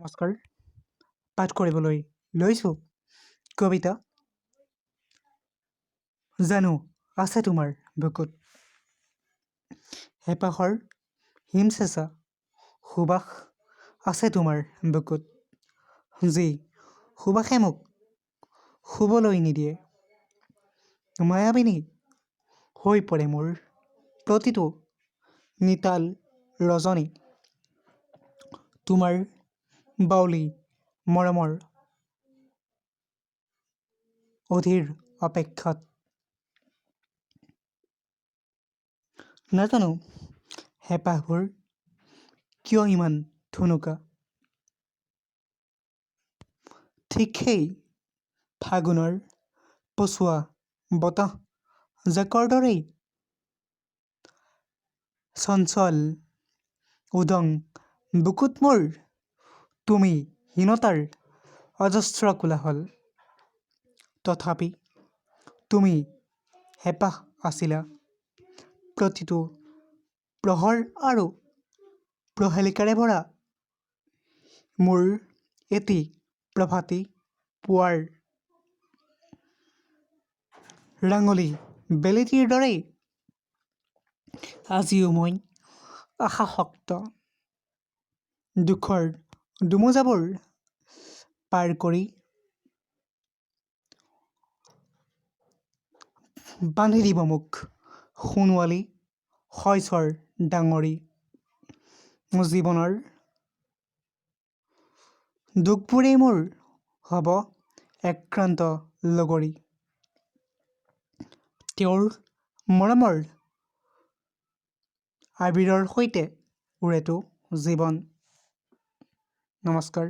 নমস্কাৰ, পাঠ কৰিবলৈ লৈছোঁ কবিতা জানো আছে তোমাৰ বুকুত হেঁপাহৰ হিমচেঁচা সুবাস আছে তোমাৰ বুকুত, যি সুবাসে মোক শুবলৈ নিদিয়ে। মায়াবিনী হৈ পৰে মোৰ প্ৰতিটো নিতাল ৰজনী তোমাৰ বাউলী মৰমৰ অধীৰ অপেক্ষাত। নাজানো হেঁপাহবোৰ কিয় ইমান ঠুনুকা, ঠিক সেই ফাগুনৰ পছোৱা বতাহজাকৰ দৰেই চঞ্চল উদং বুকুত মোৰ তুমিহীনতাৰ অজস্ৰ কোলাহল। তথাপি তুমি হেঁপাহ আছিলা প্ৰতিটো প্ৰহৰ আৰু প্ৰহেলিকাৰে ভৰা মোৰ এটি প্ৰভাতী পুৱাৰ ৰাঙলী বেলিটিৰ দৰেই আজিও মই আশাসক্ত। দুখৰ দোমোজাবোৰ পাৰ কৰি বান্ধি দিব মোক সোণোৱালী শইচৰ ডাঙৰি। জীৱনৰ দুখবোৰেই মোৰ হ'ব আক্ৰান্ত লগৰী। তেওঁৰ মৰমৰ আবিৰৰ সৈতে ওৰেটো জীৱন। নমস্কাৰ।